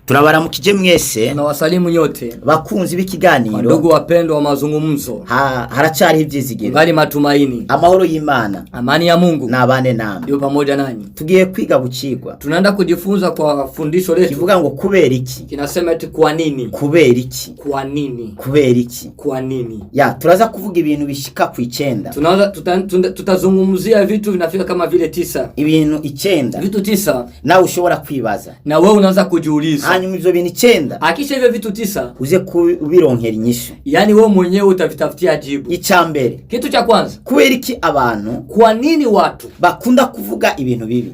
Turabaramukije mwese Tunawasalimu nyote bakunzi b'ikiganiro ndugu wapendwa wa mazungumzo, haracyariho ibyizigiro, ngali matumaini, amahoro y'Imana amani ya Mungu nabane namwe. iwe pamoja nanyi. Tugiye kwiga bucigwa Tunaenda kujifunza kwa fundisho letu kivuga ngo kubera iki, kinasema eti kwa nini, kubera iki, kwa nini, kubera iki. kwa nini. Ya turaza kuvuga ibintu bishika ku 9. Tunaanza tutazungumzia vitu vinafika kama vile 9, Ibintu 9 vitu 9, nawe ushobora kwibaza, na wewe unaanza kujiuliza. Hanyuma ivyo bintu 9 Akisha hivyo vitu 9, uze kubironkera inyishu. yani wewe mwenyewe utavitafutia jibu. Icya mbere, Kitu cha kwanza, kubera iki abantu kwa nini watu bakunda kuvuga ibintu bibi?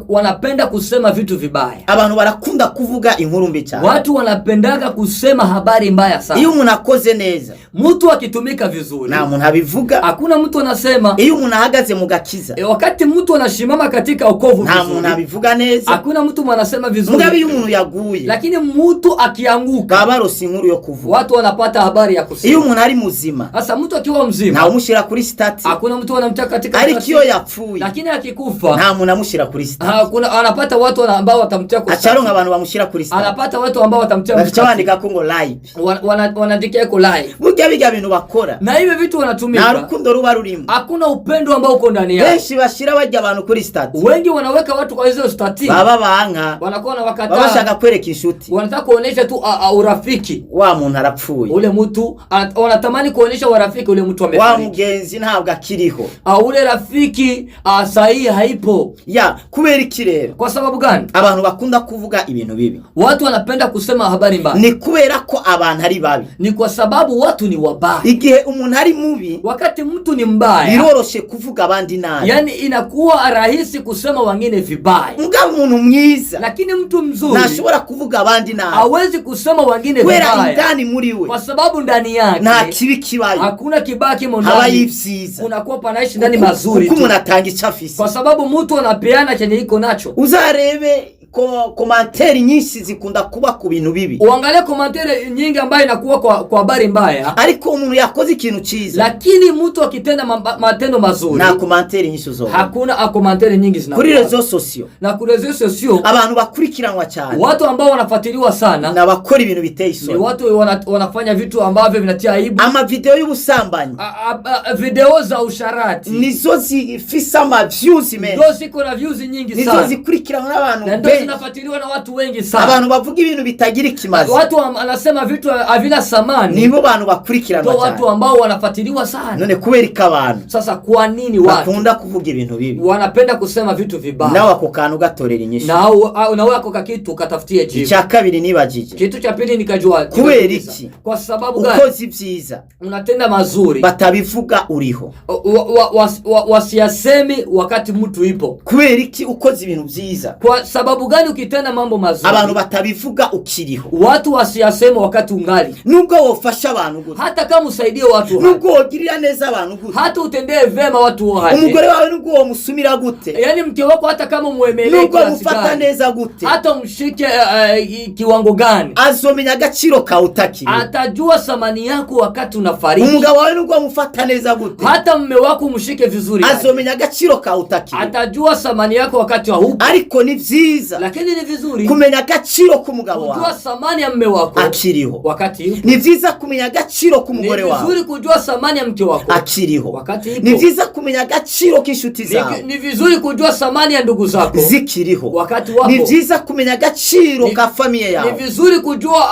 Wanapenda kusema vitu vibaya? Abantu barakunda kuvuga inkuru mbi cyane. Watu wanapendaga kusema habari mbaya sana. Iyo umuntu akoze neza Mtu akitumika vizuri, nta muntu abivuga. hakuna mtu anasema. Iyo umuntu ahagaze mu gakiza Wakati mtu anashimama katika wokovu nta muntu vizuri, abivuga neza. hakuna mtu anasema Mugabe iyo vizuri, umuntu yaguye lakini mtu akianguka baba barose inkuru yo kuvuga. watu wanapata habari ya Iyo kusema. umuntu ari muzima Sasa mtu akiwa mzima ntawe umushyira kuri stati, hakuna mtu anamtaka katika ariko iyo yapfuye lakini akikufa nta muntu amushyira kuri stati. hakuna, anapata watu ambao watamtia kwa Acaronka abantu bamushyira kuri stati, anapata watu ambao watamtia baca bandika ko ngo live. Wanaandikia eko live, Burya bijya bintu bakora na hivyo vitu nta wanatumika, rukundo ruba rurimo. hakuna upendo ambao uko ndani yao. Benshi bashira bajya abantu kuri stati Wengi wanaweka watu kwa hizo stati, baba banka wanakuwa na baba wakataa, bashaka kwereka inshuti wanataka kuonesha tu urafiki wa muntu arapfuye, ule mtu wanatamani kuonesha urafiki ule mtu wa amefariki, mugenzi ntabwo akiriho. Ule rafiki sahihi haipo. Ya kubera iki rero Kwa sababu gani abantu bakunda kuvuga ibintu bibi? watu wanapenda kusema habari mbaya? Ni kubera ko abantu ari babi. Ni kwa sababu watu ni wabaya. Igihe umuntu ari mubi Wakati mtu ni mbaya, biroroshe kuvuga abandi nabi, yani inakuwa rahisi kusema wengine vibaya, mugabo umuntu mwiza lakini mtu mzuri ntashobora kuvuga abandi nabi, hawezi kusema wengine kubera vibaya, indani muri we kwa sababu ndani nta yake kibi kibayo, hakuna kibaya kimo habayo ndani, ibyiza, kunakuwa panaishi ndani mazuri kuko tu, umuntu atanga icyo afise. kwa sababu mtu anapeana chenye iko nacho. Uzarebe commentaires nyinshi zikunda kuba ku bintu bibi, Uangalie commentaire nyingi ambayo inakuwa kwa habari mbaya, ariko umuntu yakoze ikintu cyiza lakini mtu akitenda matendo mazuri nta commentaire nyinshi uzobona. hakuna commentaire nyingi Kuri zinakuwa. réseaux sociaux Na ku réseaux sociaux abantu bakurikiranwa cyane watu ambao wanafuatiliwa sana ni abakora ibintu biteye ni isoni, watu wanafanya vitu ambavyo vinatia aibu. Amavideo y'ubusambanyi Video za usharati nizo zifise ama views menshi, ndio ziko na views nyingi nizo sana zikurikiranwa n'abantu na ndio benshi, zinafuatiliwa na watu wengi sana. abantu bavuga ibintu bitagira ikimazi Watu wanasema vitu havina thamani, nibo bantu bakurikiranwa ndio watu cyane. ambao wanafuatiliwa sana. None kubera ko abantu Sasa kwa nini watu bakunda kuvuga ibintu bibi, wanapenda kusema vitu vibaya? nawe ako kantu gatorera inyishu. Na wewe ako kakitu katafutie jibu. Icya kabiri nibagije, Kitu cha pili nikajua Kubera nikajiuliza, iki? kwa sababu gani ukoze ibyiza unatenda mazuri batabivuga uriho? Wasiyasemi wakati mtu ipo. Kubera iki ukoze ibintu byiza Kwa sababu gani ukitenda mambo mazuri abantu batabivuga ukiriho? watu wasiyasemi wakati ungali? Nubwo wofasha abantu gute, Hata kama usaidie watu haje, nubwo wogirira neza abantu gute, hata utendee vema watu haje, umugore wawe nubwo womusumira gute, yaani mke wako hata kama umwemelee nubwo kiasi mufata gani, neza gute, hata umshike kiwango gani, azomenya agaciro kawe utakiriho. atajua thamani yako wakati unafariki. Umugabo wawe nubwo wamufata neza gute, Hata mme wako umshike vizuri aje, azomenya agaciro kawe utakiriho. atajua thamani yako wakati wa huko. Ariko ni vyiza Lakini ni vizuri kumenya agaciro k'umugabo kujua wawe thamani ya mme wako akiriho, wakati yupo. ni vyiza kumenya agaciro Ni k'umugore wawe vizuri kujua thamani ya mke wako akiriho, wakati ni ipo. vyiza kumenya agaciro k'inshuti zawe Ni vizuri kujua thamani ya ndugu zako zikiriho, wakati wapo. ni vyiza kumenya agaciro Ni- ka famiye Ni yawe, vizuri kujua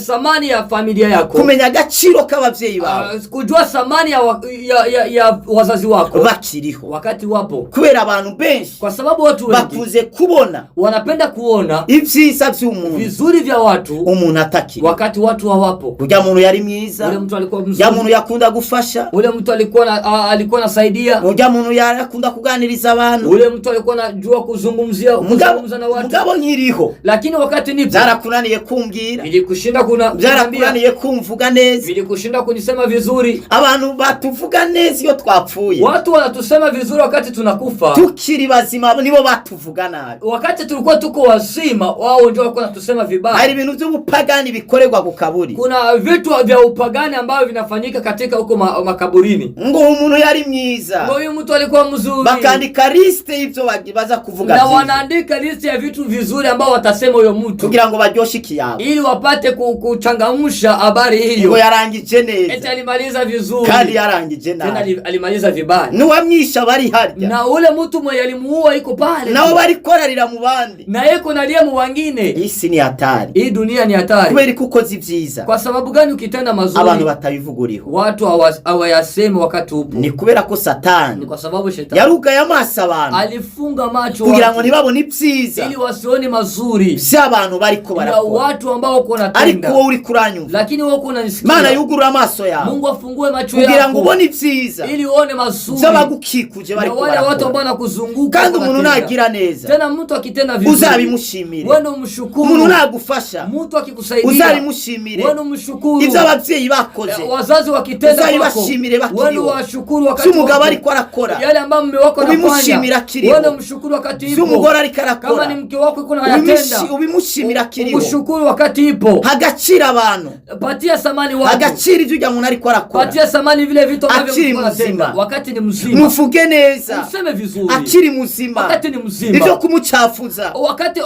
thamani ya familia yako, kumenya agaciro k'abavyeyi bawe kujua thamani ya wazazi wako bakiriho, wakati wapo, kubera abantu benshi kwa sababu watu wengi bakunze kubona wanapenda kuona ibyiza by'umuntu vizuri vya watu umuntu atakiriho. wakati watu hawapo. Urya muntu yari Ule mwiza, mtu alikuwa urya mzuri, muntu yakunda gufasha, ule mtu alikuwa alikuwa anasaidia, urya muntu yakunda kuganiriza abantu, ule mtu alikuwa anajua kuzungumzia kuzungumza na watu, mugabo nkiriho lakini wakati nipo byarakunaniye kumbwira, vilikushinda kuna kuniambia, byarakunaniye kumvuga neza. vilikushinda kunisema vizuri. Abantu batuvuga neza iyo twapfuye, Watu wanatusema vizuri wakati tunakufa, tukiri bazima nibo batuvuga nabi. wakati tulikuwa tuko wazima, wao ndio walikuwa wanatusema Hari vibaya. Ibintu by'ubupagani bikorerwa ku kaburi. Kuna vitu vya upagani ambavyo vinafanyika katika huko makaburini. Ngo umuntu yari mwiza. Ngo huyu mtu alikuwa mzuri, Bakandika liste y'ibyo baza kuvuga na byiza wanaandika listi ya vitu vizuri ambao watasema huyo mtu kugira ngo baryoshe ikiyago. Ili wapate kuchangamsha habari Ngo hiyo. yarangije Eti neza alimaliza vizuri, kandi yarangije tena nabi. Alimaliza vibaya. N'uwamwisha bari harya Na ule mtu mwenye alimuua iko pale, nabo barikorarira mu bandi. Na yeko nalia mu wengine. Isi ni hatari. Hii dunia ni hatari. Kubera ko ukoze ibyiza Kwa sababu gani ukitenda abantu mazuri batabivuguriho? Watu hawayasemi wakati upo? Ni kubera ko Ni Satani kwa sababu shetani yarugaye amaso abantu alifunga macho kugira ngo watu ntibabone ibyiza ili wasione mazuri by'abantu bariko ya barakora. watu ambao wako Ariko wanatenda, wowe uri kuranyumva, lakini wewe uko unanisikia, Imana yugurura amaso yawe Mungu afungue macho kugira ngo yako ubone ibyiza ili uone mazuri by'abagukikuje na bariko wale watu ambao barakora. wanakuzunguka Kandi umuntu wanatenda. nagira neza Tena mtu akitenda vizuri, uzabimushimire. wewe ndo umshukuru. Umuntu nagufasha Mtu akikusaidia, uzabimushimire. wewe ndo umshukuru. Ibyo ababyeyi bakoze Wazazi wakitenda kwako, uzabibashimire wewe ndo bakiriho. washukuru wakati Si umugabo wako. ariko arakora Yale ambayo mume wako anafanya, ubimushimira akiriho. wewe ndo mshukuru wakati Si ipo. umugore ariko Kama arakora ni mke wako iko anayatenda, ubimushimira akiriho. umshukuru wakati ipo. Agaciro abantu, Patia thamani watu, agaciro ibyo ujya muntu ariko arakora patia thamani vile vitu ambavyo Akiri mtu anatenda mzima. wakati ni mzima. Muvuge neza Useme vizuri akiri muzima. wakati ni mzima. Ibyo kumucafuza Wakati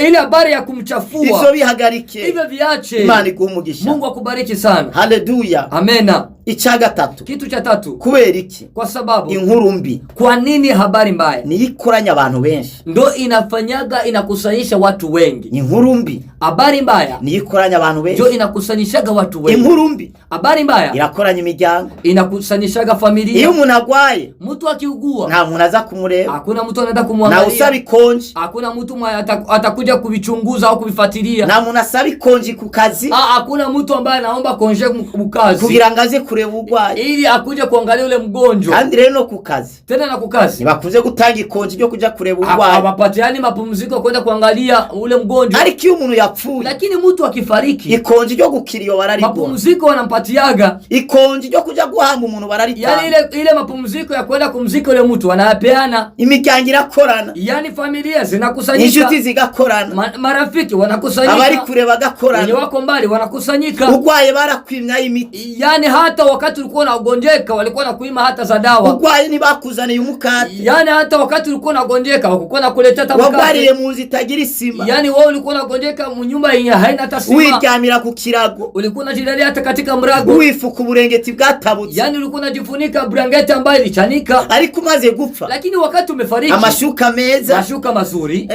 ile habari ya ivyo kumchafua, bihagarike. hivyo viache. Imana iguhe umugisha. Mungu akubariki sana. Haleluya. Amena. Icya gatatu, Kitu cha tatu, kubera iki kwa sababu inkuru mbi kwa nini habari mbaya niyo ikoranya abantu benshi? Ndo inafanyaga inakusanyisha watu wengi? Inkuru mbi Habari mbaya niyo ikoranya abantu ndio benshi. inakusanyishaga watu wengi. Inkuru mbi Habari mbaya irakoranya imiryango. Inakusanyishaga Iyo familia. umuntu agwaye Mtu akiugua, nta muntu aza kumureba, hakuna mtu anaenda ntawe kumwangalia, usaba ikonji, hakuna mtu mwenye atakuja kuvichunguza au kuvifuatilia. Nta muntu asaba ikonji ku kazi Ah, hakuna mtu ambaye anaomba congé mkazi kugira ngo aze kureba urwaye. Ili akuje kuangalia ule mgonjwa. Kandi rero no ku kazi Tena na kukazi ntibakunze gutanga ikonji ryo kuja kureba urwaye. Hawapatiani mapumziko kwenda kuangalia ule mgonjwa. Ariko iyo umuntu yapfuye Lakini mtu akifariki, ikonji ryo gukira iyo barariguha, mapumziko wanampatiaga, ikonji ryo kuja guhamba umuntu yani bararitanga. ile mapumziko ya kwenda kumzika ule mtu wanayapeana. Imiryango irakorana, Yani familia zinakusanyika, inshuti zigakorana, marafiki abari wanakusanyika, kure wenye bagakorana. wako mbali wanakusanyika. Urwaye barakwimyaho imiti. Yani hata wakati ulikuwa unagonjeka walikuwa nakuima hata za dawa. Urwaye ntibakuzaniye umukate. Yani hata wakati ulikuwa unagonjeka wakukuwa nakuletea hata Wagwariye mkate. mu nzu itagira isima. Yani wewe ulikuwa unagonjeka mu nyumba yenye haina hata sima, Wiryamira ku kirago, ulikuwa unajilalia hata katika mrago, wifuka uburengeti bwatabutse. Yani ulikuwa unajifunika blanketi ambayo ilichanika. Ariko umaze gupfa, Lakini wakati umefariki, amashuka meza, mashuka mazuri,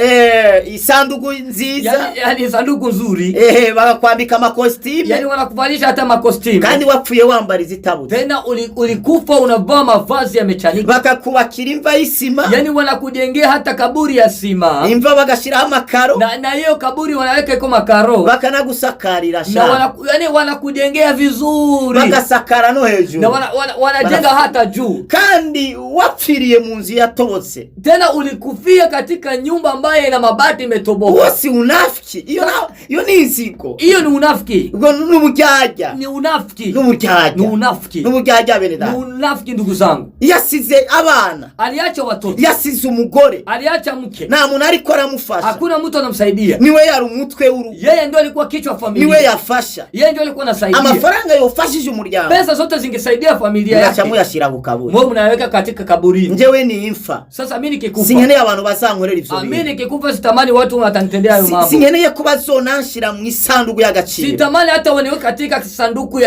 isanduku nziza, yani sanduku nzuri, bakakwambika amakositime, yani wanakuvalisha hata makostimu, kandi wapfuye wambara izitabutse. Tena ulikufa unavaa mavazi yamechanika, Bakakubakira imva y'isima, yani wanakujengea hata kaburi ya sima, imva bagashyiraho amakaro, na hiyo kaburi wanaweka iko makaro bakanagusakarira na sha, yani wanakujengea vizuri bagasakara no na hejuru, wanajenga hata juu. Kandi wapfiriye mu nzu yatobotse. Tena ulikufia katika nyumba ambayo ina mabati Uwo imetoboka. si unafiki iyo iyo ni inzigo. Hiyo ni unafiki, Ubwo ni uburyarya. Ni unafiki, Ni uburyarya. Ni unafiki, Ni uburyarya bene ni data. unafiki ndugu zangu. Yasize abana, Aliacha watoto, yasize umugore, aliacha mke, nta muntu ariko aramufasha. Hakuna mtu anamsaidia. Niwe yari umutwe w'urugo, Yeye ndio alikuwa kichwa wa niwe familia, yafasha. Yeye ndio alikuwa anasaidia. Amafaranga yofashije umuryango Pesa zote zingesaidia familia mugaca yake, muyashyira ku kaburi. mwe mnaweka katika kaburini. Njyewe nimfa Sasa mimi nikikufa, sinkeneye abantu bazankorera ivyo mimi bintu. nikikufa sitamani watu watanitendea hayo mambo. Sinkeneye ko bazonanshira mu isanduku y'agaciro. Sitamani hata waniweke katika sanduku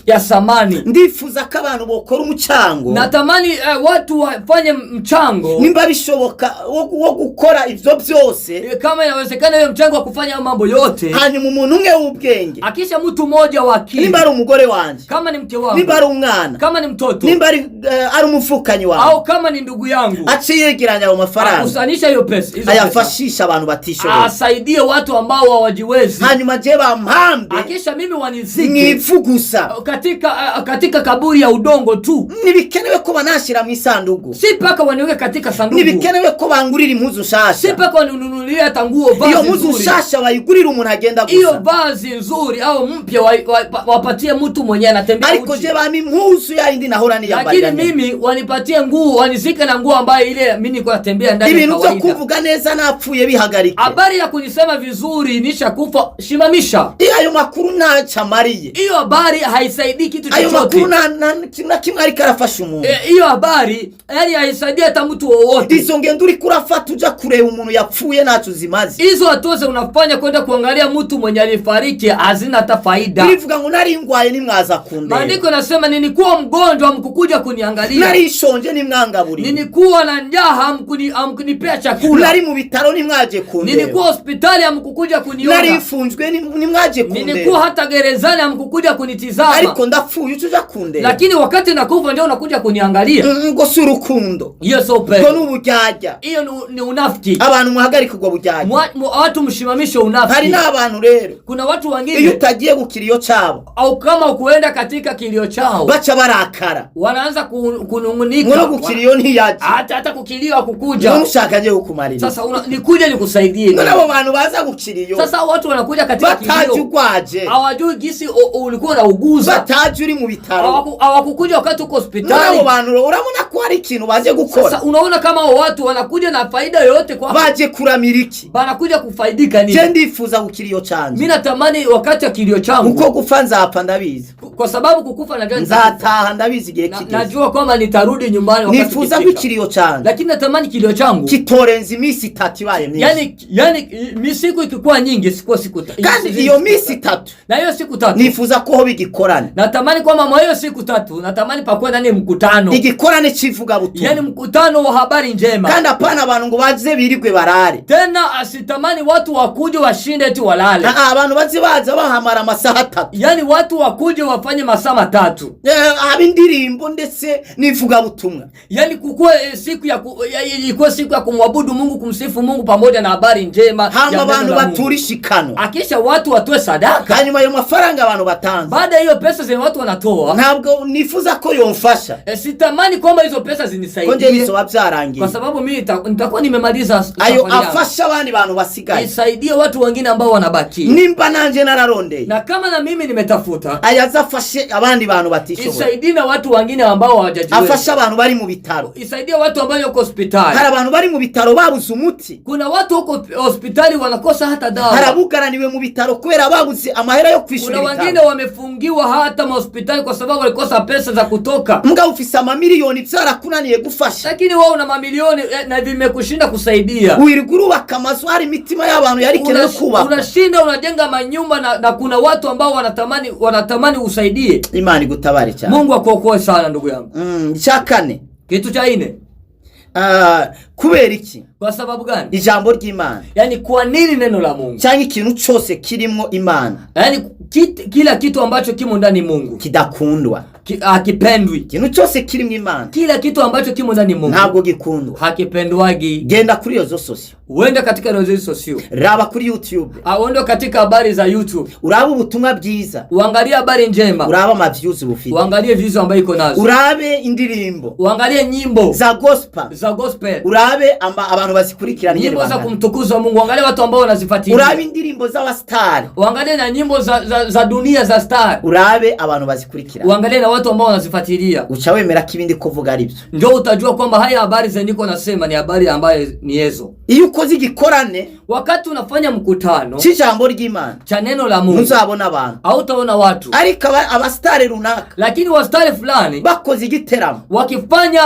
ya samani. Ndifuza ko abantu bokora umucango, Natamani watu wafanye mchango, nimba bishoboka wo gukora ivyo byose, kama inawezekana hiyo mchango wa kufanya hayo mambo yote, hanyuma umuntu umwe w'ubwenge, akisha mtu mmoja wa akili, nimba ari umugore wanje, kama ni mke wangu, nimba ari umwana, kama ni mtoto, nimba ari umufukanyi wawe, au kama ni ndugu yangu, aciye yegeranya ayo mafaranga, akusanisha hiyo pesa, hizo pesa, ayafashisha abantu batishoboye. Asaidie watu ambao hawajiwezi. Siwezi. Hanyuma je bampambe Akisha mimi wanizike mw'ivu gusa. katika kaburi ya udongo tu. Ntibikenewe ko banashyira mu isanduku. Si mpaka waniweke katika sanduku. Ntibikenewe ko bangurira impuzu Si nshasha. mpaka waninunulie hata nguo Iyo vazi mpuzu nzuri. nshasha bayigurira umuntu agenda Hiyo gusa. vazi nzuri au mpya wapatie mtu mwenye anatembea Ariko uchi. je bampa impuzu yayindi nahora Lakini niyambarira nyene. mimi wanipatie nguo, wanizike na nguo ambayo ile mimi niko natembea ndani ya Ibintu byo kawaida. kuvuga neza napfuye bihagarike. Habari ya kunisema vizuri nishakufa, simamisha. Iyo ayo makuru ntacyo amariye. Hiyo habari haisaidii kitu Ayo chochote. makuru nta kimwe ariko arafasha umuntu. Hiyo habari yani haisaidii hata mtu wowote. Izo ngendo uriko urafata uja kureba umuntu yapfuye ntacyo zimaze. Hizo hatua za unafanya kwenda kuangalia mtu mwenye alifariki hazina hata faida. Birivuga ngo nari ngwaye nimwaza kundeba. Maandiko nasema nilikuwa mgonjwa hamkukuja kuniangalia. Nari nshonje nimwangaburiye. Nilikuwa na njaa hamkunipea chakula. Nari mu bitaro nimwaje kundeba. Nilikuwa hospitali hamkukuja Nari kuniona. mfunzwe nimwaje Nilikuwa kundeba. hata gerezani hamkukuja kunitizama. Ariko ndapfuye uca uja kundeba. Lakini wakati nakufa ndio unakuja kuniangalia. Ngo si urukundo. Hiyo sio Ngo upendo. ni uburyarya. Hiyo ni unafiki. Abantu muhagarike ubwo buryarya. Watu mshimamishe Hari unafiki. n'abantu rero Kuna watu iyo wengine utagiye ku kiriyo cabo au kama ukuenda katika kilio chao baca barakara. wanaanza Ngo kunung'unika. no ku kiriyo ntiyaje. Hata kukilio Ngo hakukuja. nushaka nje kukumarira. Sasa nikuje nikusaidie. Ngo nabo bantu baza ku kiriyo Sasa watu wanakuja katika bataje kilio ugwaje, hawajui gisi ulikuwa unauguza. bataje uri mu bitaro. Hawakukuja wakati uko Ngo hospitali. nabo bantu urabona ko hari ikintu baje gukora. Sasa unaona kama hao watu wanakuja na faida yoyote kwa Baje kuramira iki? wanakuja kufaidika Je nini? ndifuza ku kiriyo canje. Mimi natamani wakati wa kilio changu, Uko gupfa nzapfa ndabizi. kwa sababu kukufa najua nitakufa. Nzataha ndabizi igihe kigeze. Najua kwamba nitarudi nyumbani wakati Nifuza ko ukifika. ikiriyo canje Lakini natamani kilio changu kitorenza iminsi itatu ibaye myinshi. Yani siku ikikuwa nyingi sikuwa siku Kandi iyo minsi itatu na hiyo siku tatu nifuza ko hoba igikorane. natamani kwamba mwa hiyo siku tatu natamani pakuwe ndani mkutano, Igikorane c'ivugabutumwa. yani mkutano wa habari njema. Kandi apana abantu ngo baze birigwe barare. Tena asitamani watu wakuje washinde eti walale, Abantu baze baza bahamara amasaha atatu. yani watu wakuje wafanye masaa matatu, Haba indirimbo ndetse n'ivugabutumwa. yani kukuwe siku ya ikuwe siku ya kumwabudu Mungu, kumsifu Mungu pamoja na habari njema Hama ya neno abantu la Mungu. batura ishikano. Akisha watu watoe sadaka. Hanyuma ayo mafaranga abantu batanze Baada ya hiyo pesa zenye watu wanatoa, ntabwo nifuza ko yomfasha. sitamani kwamba hizo pesa Ko nje zinisaidie, bizoba byarangiye. kwa sababu mimi nitakuwa nimemaliza Ayo safari yangu. afasha abandi bantu basigaye. Isaidie watu wengine ambao wanabaki, Nimba nanje nararondeye na kama na mimi nimetafuta, aya azafashe abandi bantu batishoboye. isaidie na watu wengine ambao hawajajiweza, Afashe abantu bari mu bitaro. isaidie watu ambao wako hospitali. Hari abantu bari mu bitaro babuze umuti. Kuna watu huko hospitali wanakosa hata Hari dawa. abugaraniwe mu bitaro kubera babuze amahera yo kwishura Kuna wengine ibitaro. wamefungiwa hata mahospitali kwa sababu walikosa pesa za kutoka. Mbwa ufise amamiliyoni byarakunaniye gufasha. Lakini wao una mamilioni na vimekushinda kusaidia. Wirirwa urubaka amazu hari imitima y'abantu yarikenewe kubakwa. Unashinda unajenga manyumba na kuna watu ambao wanatamani usaidie. Imana igutabare cyane. Mungu akuokoe sana ndugu yangu. Icya kane. Kitu cha nne, Kubera iki? kwa sababu gani? Ijambo ry'Imana Yaani kwa nini neno la Mungu? cyangwa ikintu cyose kirimwo Imana Yaani kila kitu ambacho kimo ndani Mungu kidakundwa. Hakipendwi. Ikintu cyose kirimwo Imana Kila kitu ambacho kimo ndani Mungu ntabwo gikundwa. hakipendwagi. Genda kuri iyo sosio, Uende katika reseaux sociaux, raba kuri YouTube, uende katika habari za YouTube, urabe ubutumwa bwiza, uangalie habari njema, urabe amavyuzi bufite, uangalie views ambayo iko nazo, urabe indirimbo uangalie nyimbo za gospel, za gospel, urabe abantu bazikurikirana ingene nyimbo za bangana, kumtukuza Mungu, uangalie watu ambao wanazifuatilia, urabe indirimbo z'abasitari, uangalie na nyimbo za dunia za star, urabe abantu bazikurikirana, uangalie na watu ambao wanazifuatilia, uca wemera ko ibindi kuvuga ari byo. ndio utajua kwamba haya habari zenye niko nasema ni habari ambayo ni yezo. Iyo ukoze igikorane Wakati unafanya mkutano cy'ijambo ry'Imana cha neno la Mungu ntuzabona abantu, hautaona watu, ariko abasitari runaka lakini wastari fulani bakoze igiteramo, wakifanya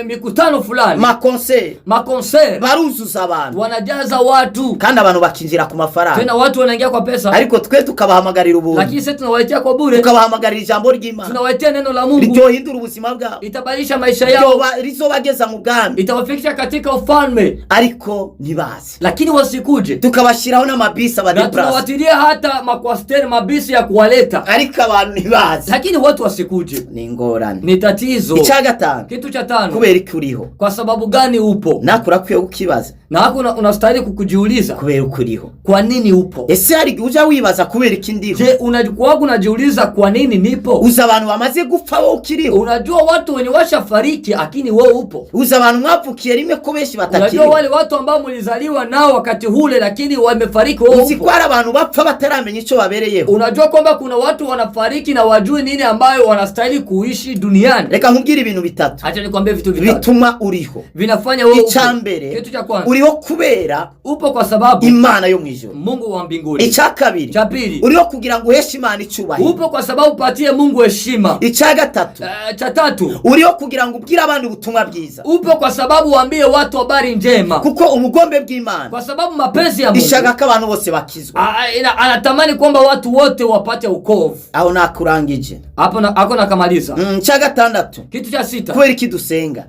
mikutano fulani, makonseri, makonser, baruzuza abantu, wanajaza watu, kandi abantu bakinjira ku mafaranga, tena watu wanaingia kwa pesa, ariko twe tukabahamagarira ubuntu, lakini sisi tunawaletea kwa bure, tukabahamagarira ijambo ry'Imana tunawaletea neno la Mungu, ryohindura ubuzima bwabo, itabadilisha maisha yao, rizobageza mu bwami, itawafikisha katika ufalme, ariko ntibaze. lakini wasikuje. Tukabashyiraho n'amabisi Na abadeplase, tunawatilia hata makwasteri mabisi ya kuwaleta, ariko abantu ntibaze. lakini watu wasikuje. Ni ingorane. Ni tatizo. Icya gatanu, Kitu cha tano, kubera iki uriho? kwa sababu gani upo? Nako urakwiye kukibaza. Na hapo unastahili kujiuliza Kubera uko uriho. Kwa nini upo. Ese hari igihe uja wibaza kubera iki ndiho? Je, unakuwaga unajiuliza kwa nini nipo? Uzi abantu bamaze gupfa wowe ukiriho? Unajua watu wenye washafariki lakini wewe upo? Uzi abantu mwavukiye rimwe ko benshi Unajua batakiriho? wale watu ambao mlizaliwa nao wakati hule lakini wamefariki, wewe Uzi ko upo? hari abantu bapfa bataramenya icyo babereyeho? Unajua kwamba kuna watu wanafariki na wajui nini ambayo wanastahili kuishi duniani? Reka nkubwire ibintu bitatu Acha nikwambie vitu vitatu bituma uriho. Vinafanya wewe upo. Icya mbere, Kitu cha kwanza, uriho kubera upo kwa sababu Imana yo mu ijuru. Mungu wa mbinguni. Icya kabiri, Cha pili, uriho kugira ngo uheshe Imana icyubahiro. Upo kwa sababu upatie Mungu heshima. Icya gatatu, Cha tatu, uriho kugira ngo ubwire abandi ubutumwa bwiza, upo kwa sababu uambie watu habari njema, kuko ubugombe bw'Imana kwa sababu mapenzi ya Mungu ishaka ko abantu bose bakizwa. Anatamani kwamba watu wote wapate ukovu. Aho nakurangije. Hapo ako nakamaliza. Icya gatandatu, Kitu cha sita, kubera iki dusenga?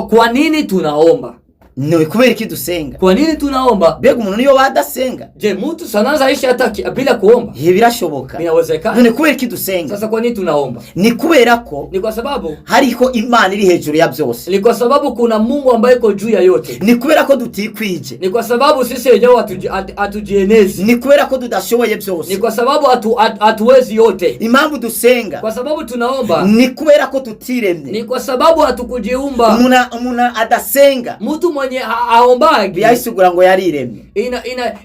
Kwa nini tunaomba? Ni kubera iki dusenga? Kwa nini tunaomba? Mbega umuntu niyo wadasenga? Je, mtu sanaanza ishi hata bila kuomba? Ihe, birashoboka. Inawezekana. None kubera iki dusenga? Sasa kwa nini tunaomba? Ni kubera ko Ni kwa sababu hariho Imana iri hejuru ya byose. Ni kwa sababu kuna Mungu ambaye iko juu ya yote. Ni kubera ko tutikwije. Ni kwa sababu sisi wenyewe hatujienezi. Ni kubera ko tudashoboye Ni byose. kwa sababu hatuwezi yote. Impamvu dusenga, Kwa sababu tunaomba ni kubera ko tutiremye. Ni kwa sababu hatukujiumba. Umuntu adasenga Mtu mwenye haombagi biyasigura ngo yariremye.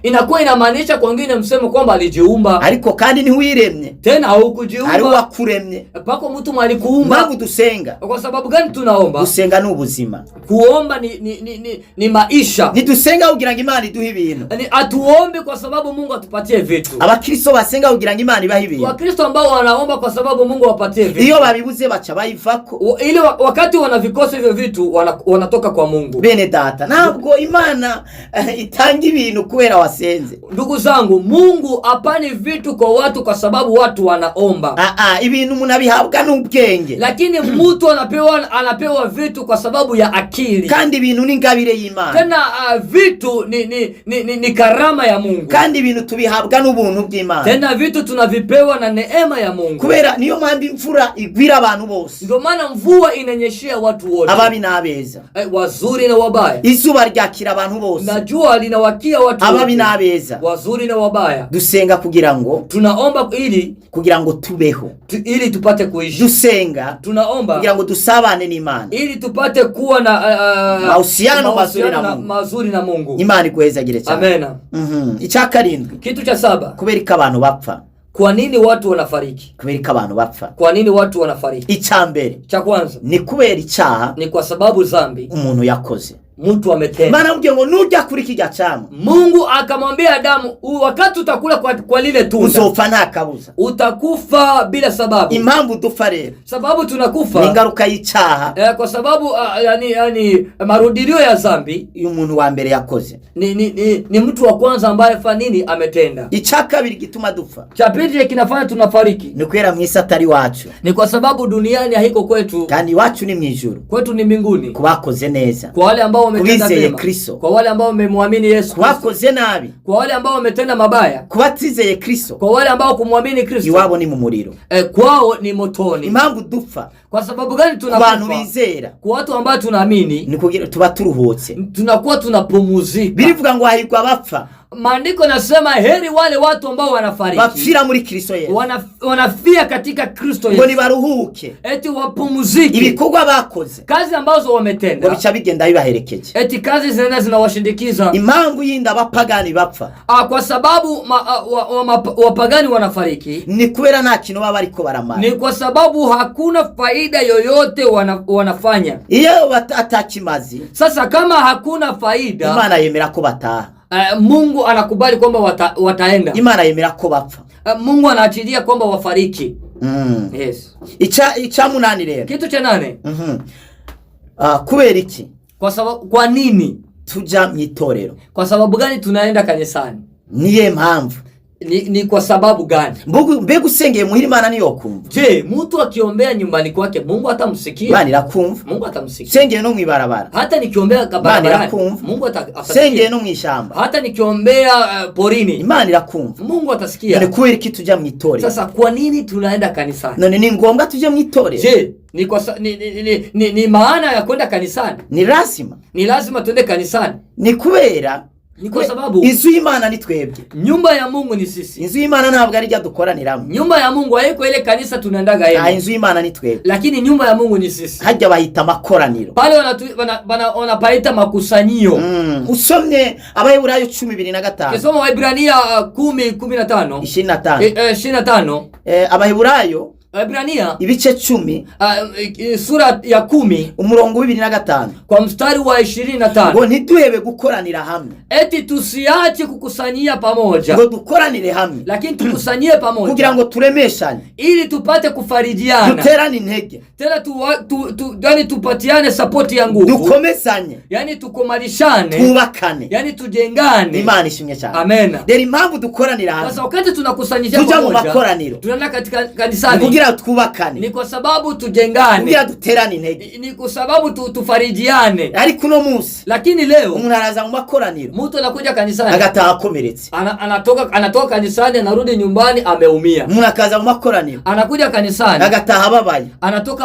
Inakuwa inamaanisha kwa wengine msemo kwamba alijiumba. Ariko kandi ntiwiremye, Tena hari haukujiumba, uwakuremye. pako mtu alikuumba. Impamvu dusenga, Kwa sababu gani tunaomba? Gusenga ni ubuzima. Kuomba ni maisha. Ntidusenga kugira ngo Imana iduhe ibintu. Ni hatuombi kwa sababu Mungu atupatie vitu. Abakristo basenga kugira ngo Imana ibahe ibintu, Wakristo ambao wanaomba kwa sababu Mungu awapatie vitu, iyo babibuze baca bayivako. Ili wakati wanavikosa hivyo vitu wanatoka kwa Mungu. Bene data, ntabwo Imana itanga ibintu kubera wasenze. Ndugu zangu, Mungu hapani vitu kwa watu kwa sababu watu wanaomba, Aa, ibintu umuntu abihabwa n'ubwenge, lakini mtu anapewa vitu kwa sababu ya akili. Kandi ibintu ni ingabire y'Imana. Tena vitu ni karama ya Mungu. Kandi ibintu tubihabwa n'ubuntu bw'Imana. Tena vitu tunavipewa na neema ya Mungu. Kubera niyo mpamvu imvura igwira abantu bose, Ndio maana mvua inanyeshea watu wote, ababi n'abeza, wazuri na wabaya, izuba ryakira abantu bose, na jua linawakia watu ababi wote, n'abeza. Wazuri na wabaya. Dusenga kugira ngo Tunaomba ili kugira ngo tubeho. ili tupate kuishi. Dusenga Tunaomba kugira ngo dusabane n'Imana, ili tupate kuwa na mahusiano mazuri na Mungu. Mazuri na Mungu. Imana iguhezagire cyane. Amena. Icya karindwi, Kitu cha saba, kubera ko abantu bapfa. Kwa nini watu wanafariki? Kubera ko abantu bapfa? Kwa nini watu wanafariki? Icya mbere, Cha kwanza, ni kubera icyaha ni kwa sababu zambi umuntu yakoze. Mtu ametenda. Imana amubwiye ngo nujya kuri kijya cyamwa, Mungu akamwambia Adamu, wakati utakula kwa lile tunda uzopfa nta kabuza. Utakufa bila sababu. Impamvu dupfa rero Sababu ni tunakufa ingaruka y'icyaha kwa sababu yani marudilio ya zambi uyu muntu wa mbere yakoze. ni mtu wa kwanza ambaye fa nini ametenda. Icya kabiri gituma dupfa, Cha pili kinafanya tunafariki ni kubera mu isi atari iwacu, ni kwa sababu duniani haiko kwetu, kandi iwacu ni mu ijuru, kwetu ni mbinguni, ku bakoze neza, kwa wale ambao wametenda kubizeye mema, Kristo, kwa wale ambao wamemwamini Yesu ku Kristo, bakoze nabi, kwa wale ambao wametenda mabaya, ku batizeye Kristo, kwa wale ambao kumwamini Kristo, iwabo ni mu muriro. Kwao ni motoni. Impamvu dupfa, Kwa sababu gani ku bantu tunakufa? bizera, Kwa watu ambao tunaamini, ni kugira tuba turuhutse. Tunakuwa tunapumuzika. Birivuga ngo hahirwa abapfa Maandiko nasema heri wale watu ambao wanafariki, bapfira muri Kristo Yesu, wanafia katika Kristo ngo Yesu, nibaruhuke, eti wapumuzike. Ibikorwa bakoze Kazi ambazo ngo wametenda, bica bigenda bibaherekeje. Eti kazi zinaenda zinawashindikiza. Impamvu yindi abapagani bapfa, Kwa sababu wapagani wanafariki ni kubera nta kintu baba bariko baramara. Ni kwa sababu hakuna faida yoyote wanafanya. Iyo atakimazi, Sasa kama hakuna faida, Imana yemera ko bataha. Mungu anakubali kwamba wataenda. Imana yemera ko bapfa. Mungu anaachilia kwamba wafariki. Yes. Icya munani rero, Kitu cha nane, Kubera iki kwa sababu kwa nini tuja mu itorero? Kwa sababu gani tunaenda kanisani? Niye mpamvu? Ni kwa sababu gani? Mbega usengeye muhira Imana niyo kumva? Je, mtu akiombea nyumbani kwake Mungu atamsikia? Imana irakumva. Mungu atamsikia. Usengeye no mwibarabara, Hata nikiombea Imana barabarani, irakumva. Mungu Usengeye atasikia. no mwishamba, Hata nikiombea porini, Imana irakumva. Mungu atasikia. None kubera iki tujya mu itorero? Sasa kwa nini tunaenda kanisani? None ni ngombwa tujye mu itorero? Je, Ni, kwa, sa- ni, ni, ni, ni, ni maana ya kwenda kanisani. Ni lazima. Ni lazima tuende kanisani. Ni kubera Ni kwa sababu inzu y'Imana ni twebwe. Nyumba ya Mungu ni sisi. Inzu y'Imana ntabwo ari ijya dukoraniramo. Nyumba ya Mungu haiko ile kanisa tunaendaga Ah, yeye, inzu y'Imana ni twebwe. Lakini nyumba ya Mungu ni sisi. Hajya bahita amakoraniro. Pale wanapaita makusanyio. Usomye Abaheburayo 10:25. Kisoma Waibrania 10:15, 25. 25. Abaheburayo Waibrania ibice 10, sura ya 10, umurongo wa 25, kwa mstari wa 25, ngo ntiduhebe gukoranira hamwe, eti tusiache kukusanyia pamoja, ngo dukoranire hamwe, lakini tukusanyie pamoja kugira ngo turemeshanye, ili tupate kufarijiana, duterane intege, tena yani tupatiane sapoti ya nguvu, dukomezanye, yani tukomalishane, twubakane. Yani tujengane. Imana ishimwe cyane. Amena. Rero impamvu dukoranira hamwe, Sasa wakati tunakusanyisha tujya mu pamoja, makoraniro, tunaenda katika ni kanisani, kugira twubakane, ni kwa sababu tujengane, kugira duterane intege. ni kwa sababu tufarijiane. Ariko uno munsi Lakini leo umuntu araza mu makoraniro, mtu anakuja kanisani, agataha akomeretse. anatoka kanisani, anarudi nyumbani ameumia. Umuntu akaza mu makoraniro, Anakuja kanisani, agataha ababaye, anatoka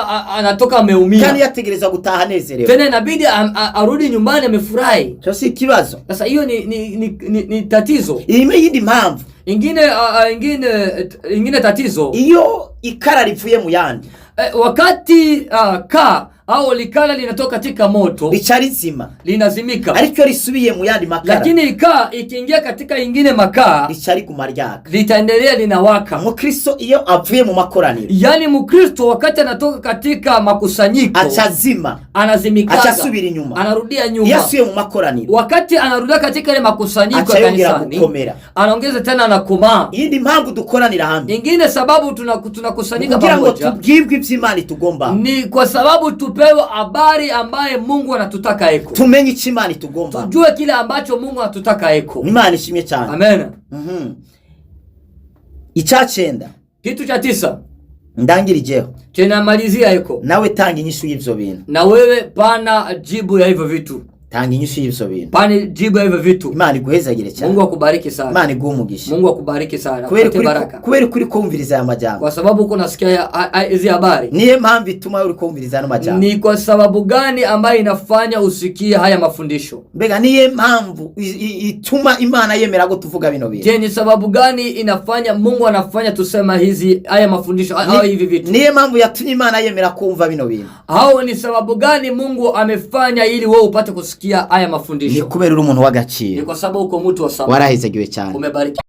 kandi ameumia. yategereza gutaha anezerewe. Tena inabidi arudi nyumbani amefurahi. Cyo si ikibazo? Sasa hiyo ni tatizo. Iyi ni iyindi mpamvu. Ingine ingine tatizo. Iyo ikara rivuye mu yandi, Wakati kaa au likala linatoka katika moto, rica rizima, linazimika, ariko iyo risubiye mu yandi makara, lakini kaa ikiingia katika ingine makaa, rica riguma ryaka. Litaendelea linawaka. Umukristo iyo avuye mu makoraniro, Yaani Mkristo wakati anatoka katika makusanyiko, aca azima, anazimikaga, aca asubira inyuma. Anarudia Iyo nyuma. asubiye mu makoraniro, Wakati anarudia katika ile makusanyiko aca ya yongera kanisani, gukomera. Anaongeza tena, anakomaa. Iyindi mpamvu dukoranira hamwe, Ingine sababu tunakusanyika kugira ngo pamoja, tubwibwe iby'Imana itugomba, ni kwa sababu tupewe habari ambaye Mungu anatutaka eko, tumenye icyo Imana itugomba. Tujue kile ambacho Mungu anatutaka eko. Imana ishimwe cyane. Amen. Icya cyenda, Kitu cha tisa ndangirijeho, chenamalizia eko, nawe tanga inyishu y'ibyo bintu. Na wewe pana jibu ya hivyo vitu. Tanga inyishu y'ibyo bintu. Pana jibu ya hivyo vitu. Imana iguhezagire cyane. Mungu akubariki sana. Imana iguhe umugisha. Mungu akubariki sana, Kubera akupatie baraka, kubera kuri kumviriza aya majambo, kwa sababu uko nasikia hizi habari. Niyo mpamvu ituma uri kumviriza ano majambo? Ni kwa sababu gani ambayo inafanya usikie haya mafundisho? Mbega niyo mpamvu ituma Imana yemera ko tuvuga bino bintu? Je, ni sababu gani inafanya Mungu anafanya tusema hizi haya mafundisho au hivi vitu? Niyo mpamvu yatumye Imana yemera kumva bino bintu? Au ni sababu gani Mungu amefanya ili wewe upate kusikia haya Ni mafundisho? kubera uri umuntu Ni w'agaciro. kwa sababu uko mtu wa thamani. Warahezagiwe cyane. Umebarikiwa.